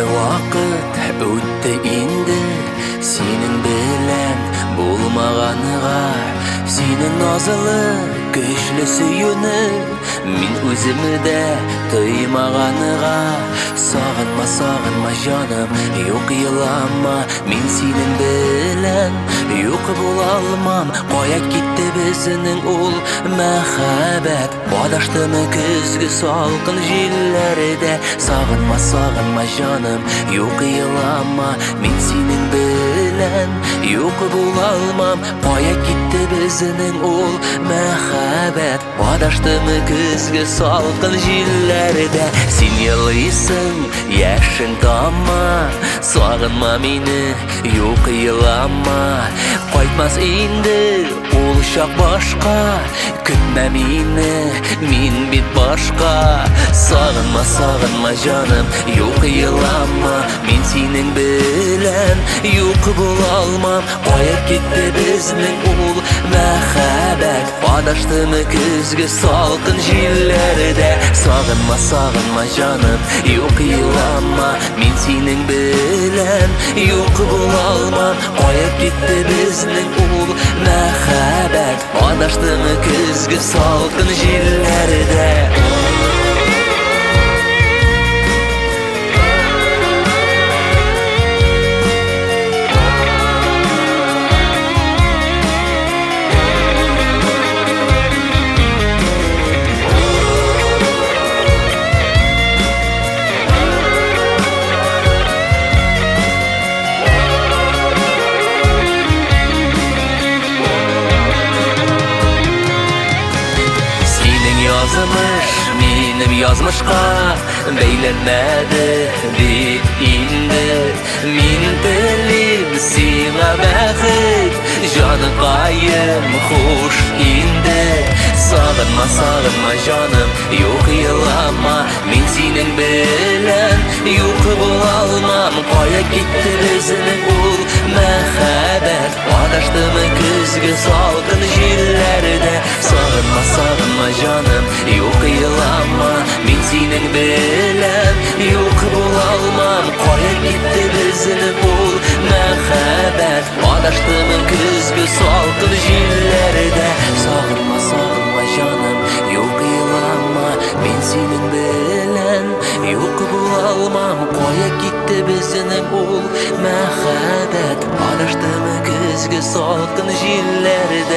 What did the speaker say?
Күпме вакыт үтте инде синең белән булмаганга, синең назлы көчле сөюне мин үзем дә тоймаганга. Сагынма, сагынма, җаным, юк елама, мин синең белән юк була алмам. Кая китте безнең ул мәхәббәт? Адаштымы көзге салкын җилләрдә? Сагынма, сагынма, җаным, юк елама, мин синең белән юк була алмам. Кая китте безнең ул мәхәббәт? Адаштымы көзге салкын җилләрдә? Син елыйсың, яшең тама, сагынма мине, юк елама. Кайтмас инде ул чак башка, көтмә мине, мин бит башка. Сагынма, сагынма, җаным, юк елама, мин синең белән юк була алмам. Кая китте безнең ул мәхәббәт? Адаштымы көзге салкын җилләрдә? Сагынма, сагынма, җаным, юк елама, мин синең белән юк була алмам. Кая китте безнең ул мәхәббәт? Адаштымы көзге салкын җилләрдә? Синең язмыш минем язмышка бәйләнмәде бит инде. Мин телим сиңа бәхет, җаныкаем, хуш инде. Сагынма, сагынма, җаным, юк елама, мин синең белән юк була алмам. Кая китте безнең ул мәхәббәт? Адаштымы көзге салкын җилләрдә? Сагынма, сагынма, җаным, юк елама, мин синең белән юк була алмам. Кая китте безнең ул мәхәббәт? Адаштымы көзге салкын җилләрдә? Сагынма, сагынма, җаным, юк елама, мин синең белән юк була алмам. Кая китте безнең ул мәхәббәт? Адаштымы көзге салкын җилләрдә?